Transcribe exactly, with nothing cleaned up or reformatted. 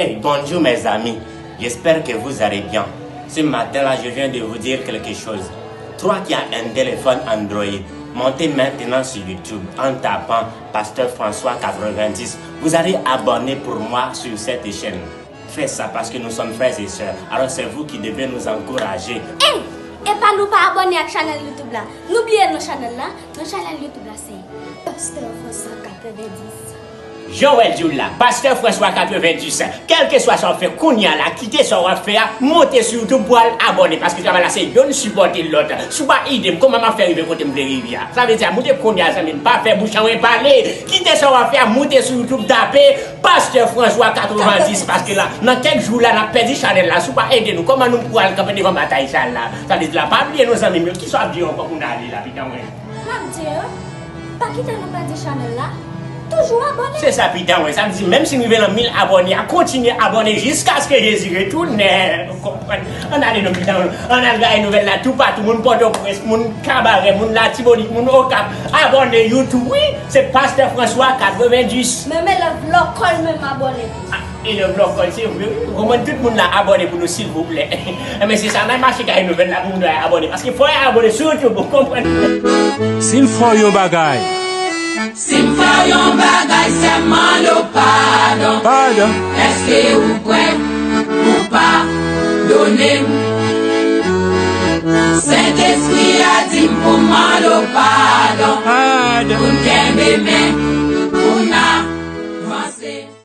Hey, bonjour mes amis, j'espère que vous allez bien. Ce matin-là, je viens de vous dire quelque chose. Toi qui as un téléphone Android, montez maintenant sur YouTube en tapant Pasteur François quatre-vingt-dix. Vous allez abonner pour moi sur cette chaîne. Faites ça parce que nous sommes frères et sœurs. Alors c'est vous qui devez nous encourager. Hey! Epa nou pa abòne ak chanèl YouTube la. Nou bliye non chanèl la. Non chanèl YouTube la se Pasteur François quatre-vingt-dix. Joel Jules la, Pasteur François quatre-vingt-dix. Kèlkeswa sa w ap fè kounye a la, kite sa w ap fè a, monte sou YouTube pou al abòne, paske travay la se yonn sipòte lòt. Si w pa ede m, kòman m ap fè rive kote m vle rive a? Sa vle di a, monte kounye a, zanmi m, pa fè bouch anwen pale. Kite sa w ap fè a, monte sou YouTube, tape Pasteur François quatre-vingt-dix, paske la, nan kèk jou la, n ap pèdi chanèl la. Si w pa ede nou, kòman nou pou al kanpe devan batay sa la? Sa vle di la, pa bliye non zanmi m yo, kisa w ap di yo ankò pou n ale la, pitan mwen? M ap di yo, pa kite nou pèdi chanèl la. Toujou abòne. Se sa, pitan mwen. Sa vle di, menm si n rive nan mil abòne a, kontinye abòne jiskaske Jezi retounen. Ou konprann? Ann ale non, pitan mwen. Ann al gaye nouvèl la toupatou. Moun Pòtoprens, moun Kabarè, moun Latibonit, moun Okap. Abòne YouTube, wi. Se Pastè François quatre-vingt-dix. Menm elèv lòkòl menm abòne. Elèv lòkòl, se vre, wi. Ou konprann, tout moun la abòne pou nou, silvouplè. Enben, se sa, n a mache kay nouvèl la pou moun yo abòne. Paske fò yo abòne sou YouTube, ou konprann. Si m fè w yon bagay. Si m fè w yon bagay, sè m mande w padon. Padon. Èske ou prè pou padone m?